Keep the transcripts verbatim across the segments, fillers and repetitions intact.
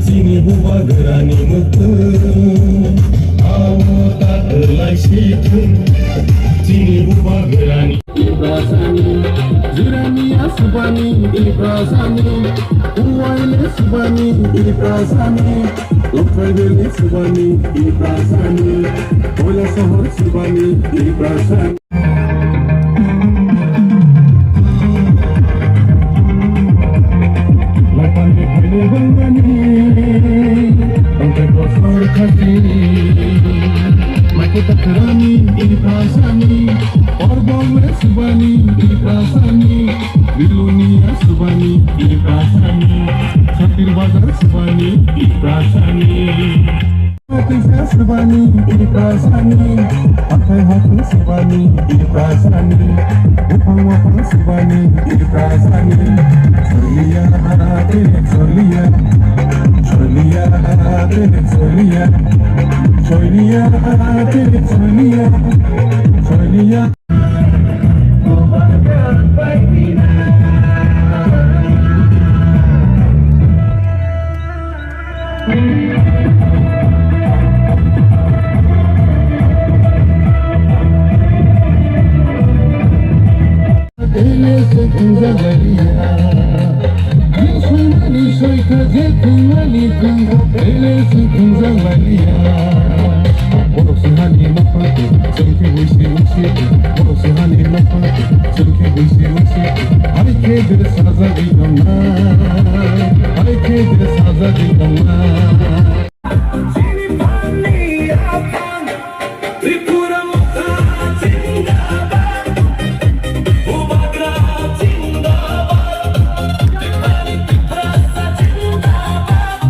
Chini bubagrani mwkhwng, awo ta kwlai si thung. Chini bubagrani Ibrasani, Jirani Asubani Ibrasani, Uwaile Subani Ibrasani, Lokhaibeli Subani Ibrasani, Koilasohor Subani Ibrasani. Lapani bhai le bangani, tongthai kosor khasi. Maiko takarani ibrasani, Orbong le subani ibrasani, Bilunia subani ibrasani, Khatir Bazar subani ibrasani. Tisa subani ibrasani, hathai hathai subani ibrasani, buphang buphang subani ibrasani. Soliya, tini soliya, soliya, tini soliya, soliya, tini soliya, soliya. Ele se kungjak laliya. Soimani soika je thwngmani thwngkha, ele se kungjak laliya. Borok se hani nokha, chwng khe buisi buisi. Borok se hani nokha, chwng khe buisi buisi. Hai khe de sajagwi tongnai, hai khe de sajagwi tongnai. Tripura Motha Zindabad, Bubagra Zindabad, Tiprasa Zindabad.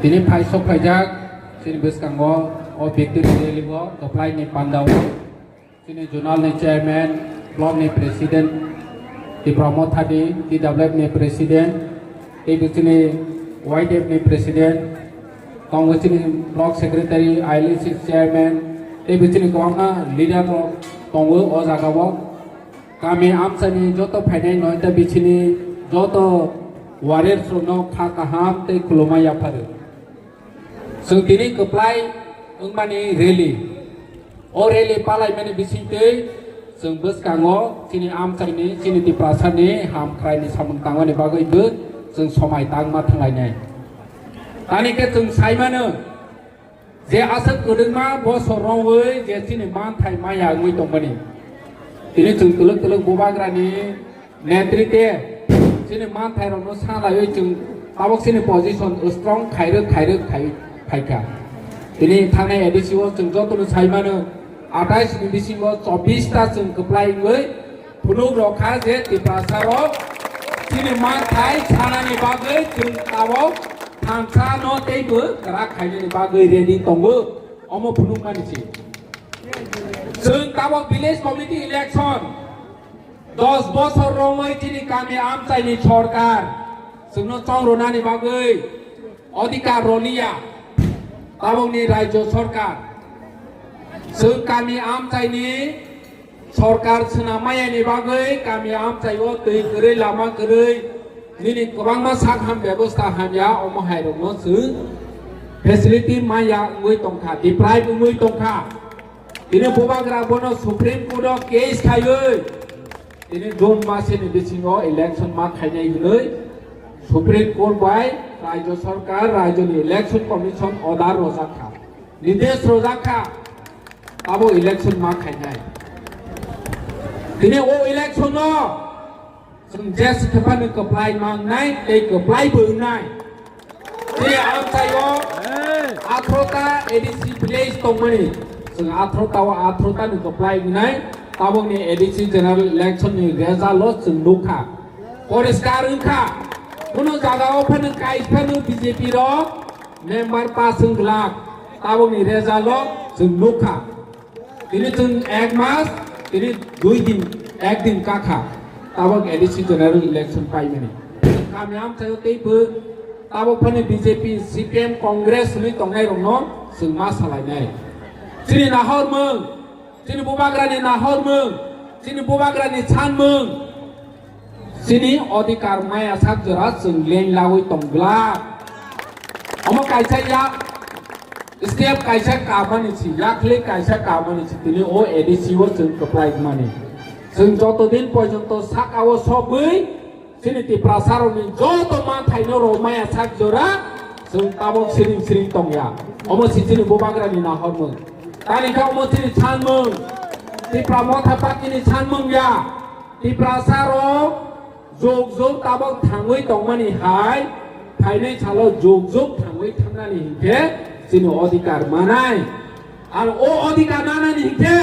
Tini phai sok phaijak chini bwskango o victory rally o kwplai ni panda o. Chini zonal ni chairman, block ni president, Tipra Motha ni T W F ni president, tei bo chini Y D F ni president, tongo chini block secretary, I L C chairman, tei bo chini kwbangma leader rok tongo o jaga o. Kami amchani joto phainai noita bichini joto warriors rokno kha kaham tei khulumma yapharu. Chwng tini kwplai wngmani rally. O rally palaimani bisingtwi chwng bwskango chini amchaini, chini Tiprasani hamkraini samung tangmani bagwibo chwng somai tangma thanglainai. Tani khe chwng saimano je aswk kwdwkma bosor romwi je chini manthai maya wngwi tongmani. Tini chwng twlwk twlwk bubagrani netritwe chini manthairokno salaiwi chwng tabok chini position strong khairwk khairwk khai phaikha. Tini thangnai A D C o chwng jotono saimano atais ni bisingo chobbish ta chwng kwplai wngwi phunuk rokha je Tiprasarok chini manthai sanani bagwi chwng tabok thansano teibo kwrak khainani bagwi ready tongo. Omo phunukmani se. Chwng tabok village committee election dos bosor romwi chini kami amchaini sorkar chwngno chongrwnani bagwi adhikar rwliya tabokni rajyo sorkar. Chwng kami amchaini sorkar swnam mayani bagwi kami amchaio twi kwrwi lama kwrwi nini kwbangma sak ham bebosta hamya omo hairokno chwng facility maya wngwi tongkha, deprive wngwi tongkha. Tini bubagra bono Supreme Court o case khaiwi tini June masini bisingo election ma khainai hwnwi Supreme Court bai Rajya Sarkar, Rajyani Election Commission order rojakha, nidesh rojakha, abo election ma khainai. Tini o election no Chwng jes khe phano kwplai mangnai tei kwplai bo wngnai. Tei amchaio atharota A D C village tongmani. Chwng atharota o atharota ni kwplai wngnai. Tabokni A D C general election ni result o chwng nukha. Poriskar wngkha. Kuno jaga o phano kais phano B J P rok member pass wng glak. Tabokni result o chwng nukha. Tini chwng ek mas, tini dui din, ek din kakha, tabok A D C general election paimani. Kami amchaio teibo tabok phani B J P, C P M, Congress hwnwi tongnairokno chwng ma salainai. Chini nahormung, chini bubagrani nahormung, chini bubagrani sanmung, Chini odhikar maya sak jora chwng leng lagwi tong glak. Omo kaisa yak step kaisa kamani si, yakli kaisa kamani si, tini o A D C o chwng kwplai mani. Chwng joto din porjonto saka o sogwi chini Tiprasa rokni joto manthai no rw maya sak jora chwng tabok siring siring tongya. Omo si chini bubagrani nahormung. Tani kha omo chini sanmung. Tipra Motha Party ni sanmung ya. Tiprasa rok jug jug tabok thangwi tongmani hai, phainai salo jug jug thangwi thangnani hinkhe chini odhikar manai. Ar o odhikar manani hinkhe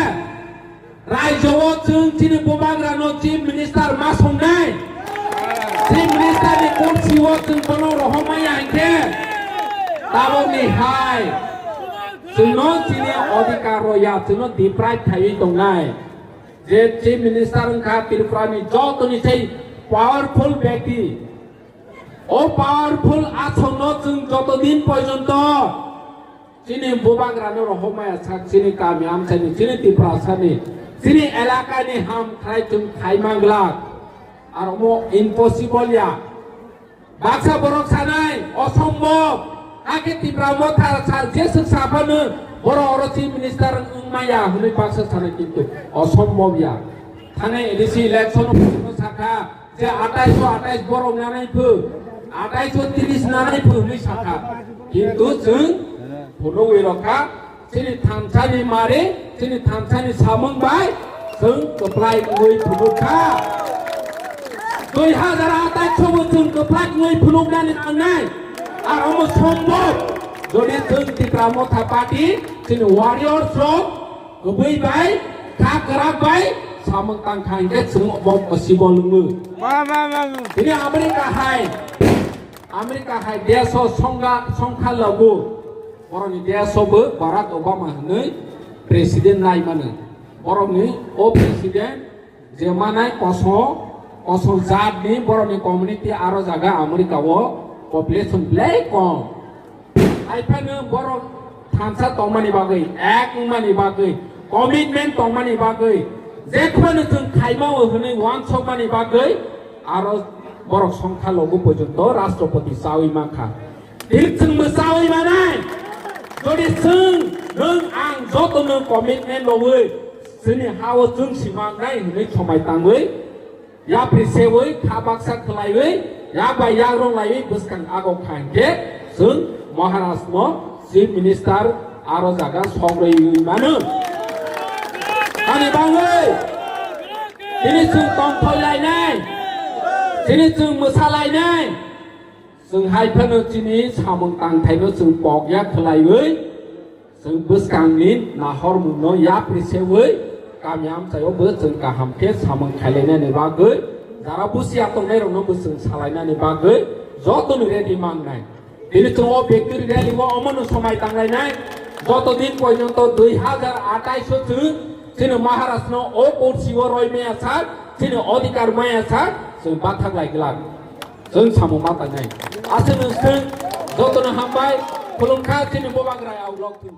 rajyo o chwng chini bubagrano chief minister ma songnai. Chief minister ni kursi o chwng bono rohormaya hinkhe tabokni hai chwngno chini odhikar rw ya, chwngno deprive khaiwi tongnai. Je chief minister wngkha Tripura ni jotoni sei powerful byakti. O powerful asokno chwng joto din porjonto chini bubagrano rohormaya sak chini kami amchaini, chini Tiprasani, chini elakani ham khlai chwng khai manglak. Ar omo impossible ya. Baksa borok sanai, osombob. Hakhe Tipra Motha sa jeswk saphano borok oro chief minister wngmaya hwnwi baksa sanai, kintu osombob ya. Thanai A D C election o sakha je atais o atais borok nanai phu, atais o tris nanai phu hwnwi sakha. Kintu chwng phunugwi rokha. Chini thansani mari, chini thansani samung bai chwng kwplai wngwi phunukha. Dui hazar atais sobo chwng kwplai wngwi phunuknani nangnai. Ar omo sombhob, jodi chwng Tipra Motha Party, chini warriors rok kwbwi bai, kha kwrak bai samung tangkha hinkhe chwng obo possible wngo. Ba, ba, ba, ba. Tini America hai, America hai desh o songkha, songkha lagu. Borokni desh o bo Barack Obama hwnwi president nai mano. Borokni o president je manai koso, koso jat ni borokni community aro jaga America o population belai kom. Haiphano borok thansa tongmani bagwi, ek wngmani bagwi, commitment tongmani bagwi, jephano chwng khaima o hwnwi uansukmani bagwi aro borok songkha logo porjonto Rashtrapati chawi mankha. Tini chwng mwsawi manai. Jodi chwng, nwng, ang joto nwng commitment rwwi chwngni ha-o chwng si mangnai hwnwi somai tangwi, yapri sewi, kha baksa khwlaiwi, yak bai yak rong laiwi bwskang ago kha hinkhe chwng Maharashtra no Chief Minister aro jaga sogrwi mano. Ani bangwi Tini chwng tongthoi lainai, tini chwng mwsa lainai, chwng hai phano chini samung tangthaino chwng pokya khwlaiwi, chwng bwskangni nahormungno yapri sewi, kami amchaio bo chwng kaham khe samung khailainani bagwi, jara busia tongnairokno bo chwng salainani bagwi, jotoni ready mangnai. Tini chwng o victory rally o omono somai tanglainai. Joto din porjonto dui hazar atais o chwng chini Maharaj no o kursi o roi maya sak, chini odhikar maya sak, chwng bathak lai glak. Chwng samung ma tangnai. Aswk nwng chwng jotono hambai, khulumkha chini bobagrai aulok chwng.